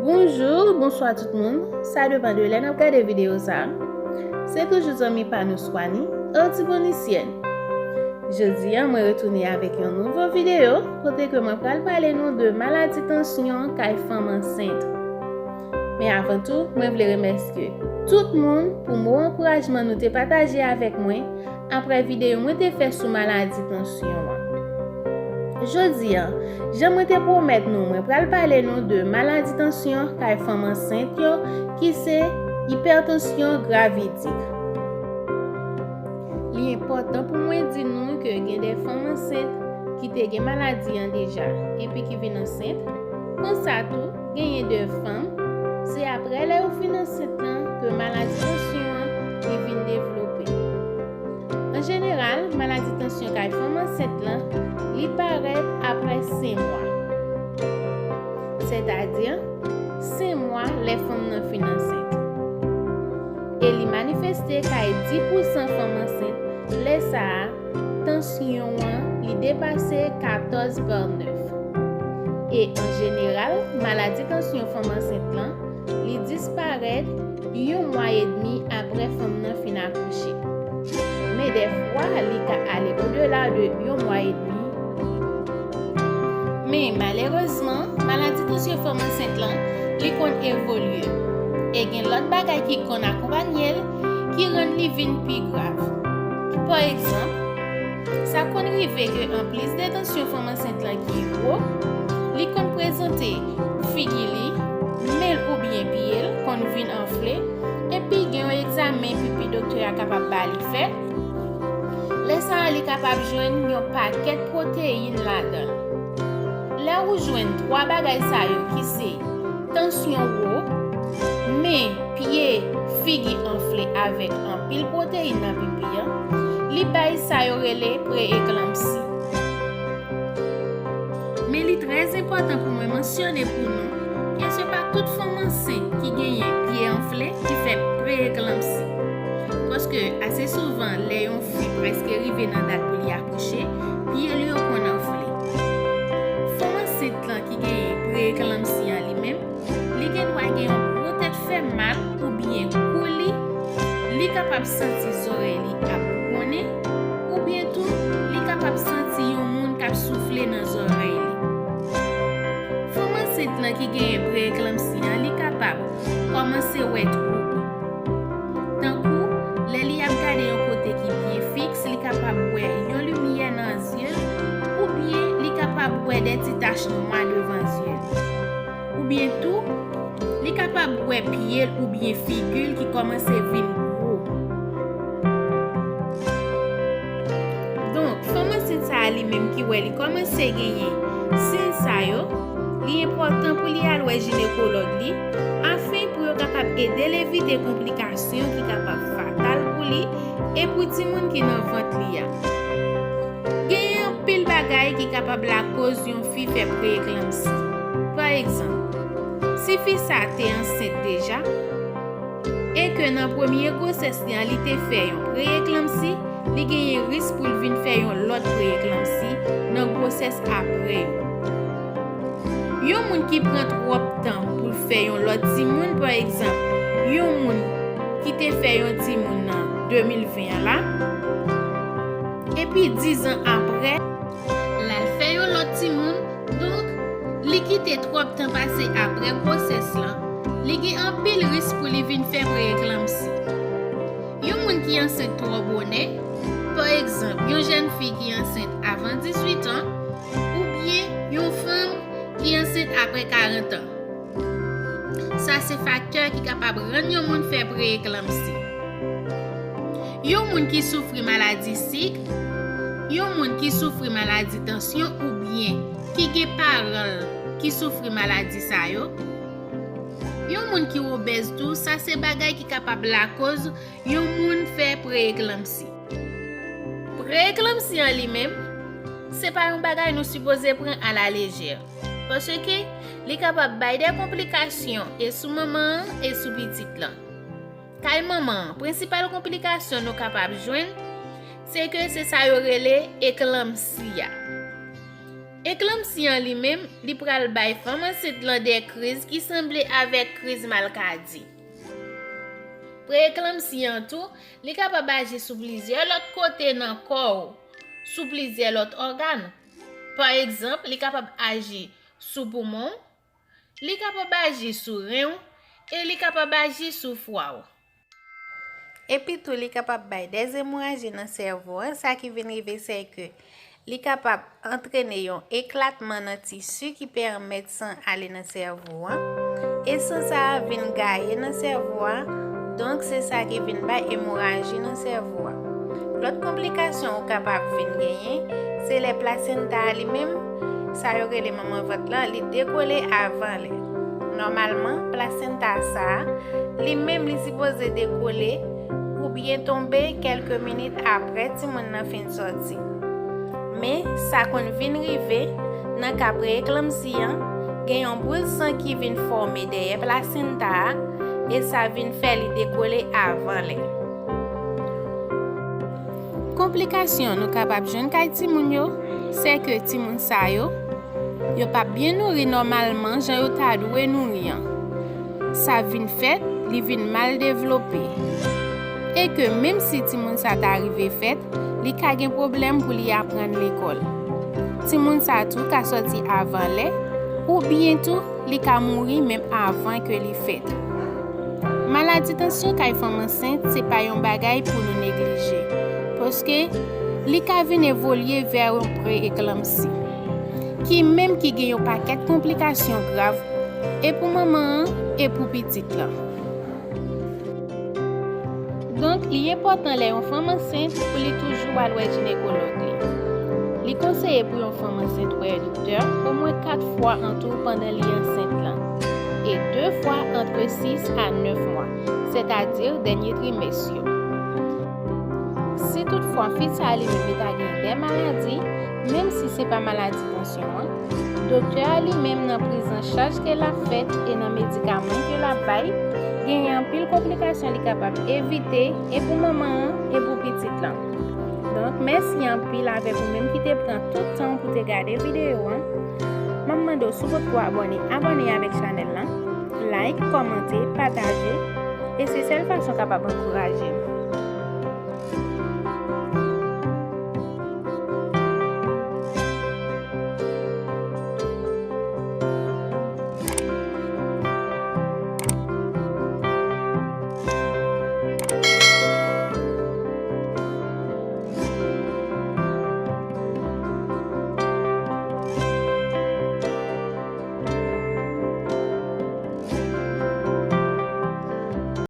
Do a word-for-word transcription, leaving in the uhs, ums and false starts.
Bonjou, bonswa tout moun. Sa depann de lè n ap gade videyo sa. Se toujou zanmi pa nou Swani, Antibonisyen. Jodi a, mwen retounen avèk yon nouvo videyo kote ke mwen pral pale nou de maladi tansyon kay fanm ansent. Men avan tou, mwen vle remèsye tout moun pou mo ankourajman nou te pataje avèk mwen apre videyo mwen te fè sou maladi tansyon an. Jodi a, jan mwen te pwomèt nou, mwen pral pale nou de maladi tansyon kay fanm ansent yo, ki se ipètansyon gravidik. Li enpòtan pou mwen di nou ke gen de fanm ansent ki te gen maladi an deja epi ki vin ansent. Konsa tou, genyen de fanm, se apre lè yo fin ansent lan ke maladi tansyon an li vin devlope. An jeneral, maladi tansyon kay fanm ansent lan, li parèt apre senk mwa. Sètadi, senk mwa lè fanm nan fin ansent. E li manifeste kay dis pousan fanm ansent, lè sa a, tansyon an, li depase katòz pa nèf. E an jeneral, maladi tansyon fanm ansent lan, li disparèt yon mwa edmi apre fanm nan fin akouche. Men dèfwa, li ka ale odela de yon mwa edmi. Men malerezman, maladi tansyon fanm ansent lan, li konn evolye. E gen lòt bagay ki konn akonpanye l, ki rann li vin pi grav. Pa egzanp, sa konn rive ke anplis de tansyon fanm ansent lan ki wo, li konn prezante figi li, men l oubyen pye l konn vin anfle, epi gen yon egzamen pipi doktè a kapab ba li fè. Lè sa a, li kapab jwenn yon pakèt pwoteyin ladan l. Lè ou jwenn twa bagay sa yo ki se tansyon wo, men pye, figi anfle avèk anpil pwoteyin nan pipi an, li bay sa yo rele pre-eklanpsi. Men li trè enpòtan pou mwen mansyone pou nou ke se pa tout fanm ansent ki genyen pye anfle ki fè pre-eklanpsi. Paske ase souvan, lè yon fi prèske rive nan dat pou li akouche, pye l yo konn anfle. Fanm ansent lan ki genyen pre-eklanpsi an li menm, li gen dwa gen yon gwo tèt fè mal oubyen kou li, li kapab santi zòrèy li ap bougonnen, oubyen tou, li kapab santi yon moun k ap soufle nan zòrèy li. Fanm ansent lan ki genyen pre-eklanpsi an, li kapab kòmanse wè twoub. Tankou, lè li ap gade yon kote ki byen fiks, li kapab wè yon limyè nan zye l, oubyen li kapab wè de ti tach nwa devan zye l. Oubyen tou, li kapab wè pye l oubyen figi l ki kòmanse vin gwo. Donk, fanm ansent sa a li menm ki wè li kòmanse genyen siy sa yo, li enpòtan pou li al wè jinekològ li, afen pou yo kapab ede l evite konplikasyon ki kapab fatal pou li e pou timoun ki nan vant li a. Genyen anpil bagay ki kapab lakoz yon fi fè pre-eklanpsi. Pa egzanp, si fi sa te ansent deja, e ke nan premye gwosès li an li te fè yon pre-eklanpsi, li genyen risk pou l vin fè yon lòt pre-eklanpsi nan gwosès apre yo. Yon moun ki pran twòp tan pou l fè yon lòt timoun, pa egzanp, yon moun ki te fè yon timoun nan de mil ven an la, epi diz an apre, l al fè yon lòt timoun, donk, li kite twòp tan pase apre gwosès lan, li gen anpil risk pou li vin fè pre-eklanpsi. Yon moun ki ansent twò bonè, pa egzanp, yon jèn fi ki ansent avan dizuit an, oubyen yon fanm ki ansent apre karant an. Sa se faktè ki kapab rann yon moun fè pre-eklanpsi. Yon moun ki soufri maladi sik, yon moun ki soufri maladi tansyon oubyen ki gen paran l ki soufri maladi sa yo, yon moun ki obèz tou, sa se bagay ki kapab lakoz yon moun fè pre-eklanpsi. Pre-eklanpsi an li menm, se pa yon bagay nou sipoze pran alalejè, paske li kapab bay de konplikasyon e sou manman an e sou pitit lan. Kay manman an, prensipal konplikasyon nou kapab jwenn, se ke se sa yo rele eklanpsi a. Eklanpsi an li menm, li pral bay fanm ansent lan de kriz ki sanble avèk kriz malkadi. Pre-eklanpsi an tou, li kapab aji sou plizyè lòt kote nan kò w, sou plizyè lòt ògàn. Pa egzanp, li kapab aji sou poumon w, li kapab aji sou ren w, e li kapab aji sou fwa w. Epitou, li kapab bay dèzemoraji nan sèvo an. Sa ki vin rive, se ke li kapab antrene yon eklatman nan tisi ki pèmèt san ale nan sèvo an. E san sa a vin gaye nan sèvo a, donk se sa ki vin bay emoraji nan sèvo a. Lòt konplikasyon ou kapab vin genyen, se lè plasenta a li menm, sa yo rele manman vant lan, li dekole avan lè. Nòmalman, plasenta sa a, li menm li sipoze dekole oubyen tonbe kèlke minit apre timoun nan fin sòti. Men, sa konn vin rive nan ka pre-eklanpsi an, gen yon boul san ki vin fòme dèyè plasenta a, e sa vin fè li dekole avan lè. Konplikasyon nou kapab jwenn kay timoun yo, se ke timoun sa yo, yo p ap byen nouri nòmalman jan yo ta dwe nouri an. Sa vin fèt, li vin mal devlope. E ke menm si timoun sa ta rive fèt, li ka gen pwoblèm pou li aprann lekòl. Timoun sa tou ka sòti avan lè, oubyen tou li ka mouri menm avan ke li fèt. Maladi tansyon kay fanm ansent se pa yon bagay pou nou neglije, paske li ka vin evolye vè yon pre-eklanpsi, ki menm ki gen yon pakèt konplikasyon grav, e pou manman an, e pou pitit lan. Donk, li enpòtan lè yon fanm ansent pou li toujou al wè jinekològ li. Li konseye pou yon fanm ansent wè doktè omwen kat fwa an tou pandan li ansent lan, e de fwa antre sis a nèf mwa, sètadi dènye trimès yo. Si toutfwa fi sa a li menm li ta gen de maladi, menm si se pa maladi tansyon an, doktè a li menm nan priz an chaj ke l ap fèt e nan medikaman ke l ap bay, genyen anpil konplikasyon li kapab evite e pou manman an e pou pitit lan. Donk, mèsi anpil avèk ou menm ki te pran tout tan w pou te gade videyo an. M ap mande w si w potko abòne, abòne avèk chanèl lan, like, kòmante, pataje, e se sèl fason w kapab ankouraje m.